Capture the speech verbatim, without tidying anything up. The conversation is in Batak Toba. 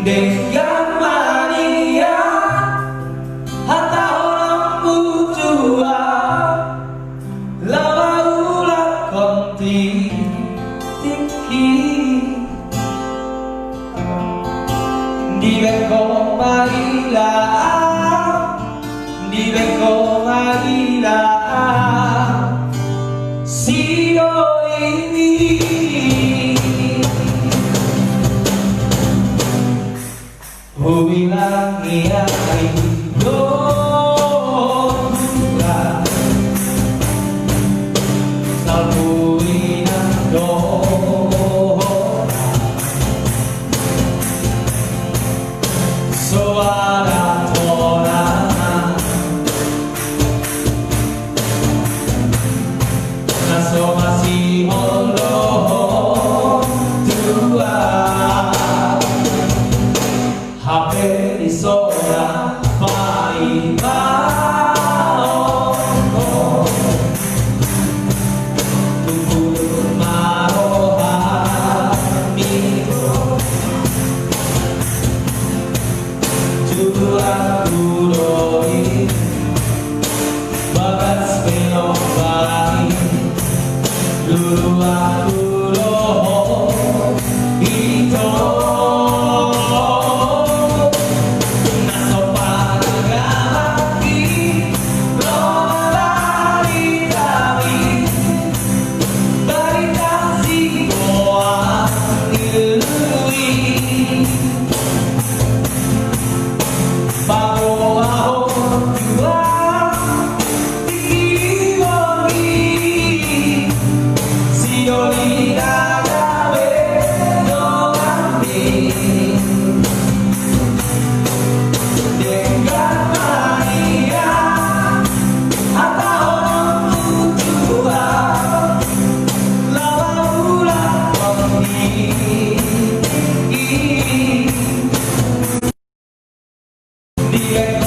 Denggan ma nian hatahononku tu ahu, laho paulakhon tingki. Dibahen ho ma ila, dibahen ho ma ila sidoli. Hubilang ia i do, Tuhan, salpu inang dohot soara tona. Na so masihol do ho tu ahu, hape di sora paima ho. Tumpul ma rohami tu ahu do i, bagas pe lomba i, luluanku do ho ito. Na so panagamangki ro ma baritami, barita siboan ni lului. Paboa ho tu ahu tingki on i, sidoli na gabe donganmi. Denggan ma nian hatahononku tu ahu, laho paulakhon tingki. Dibahen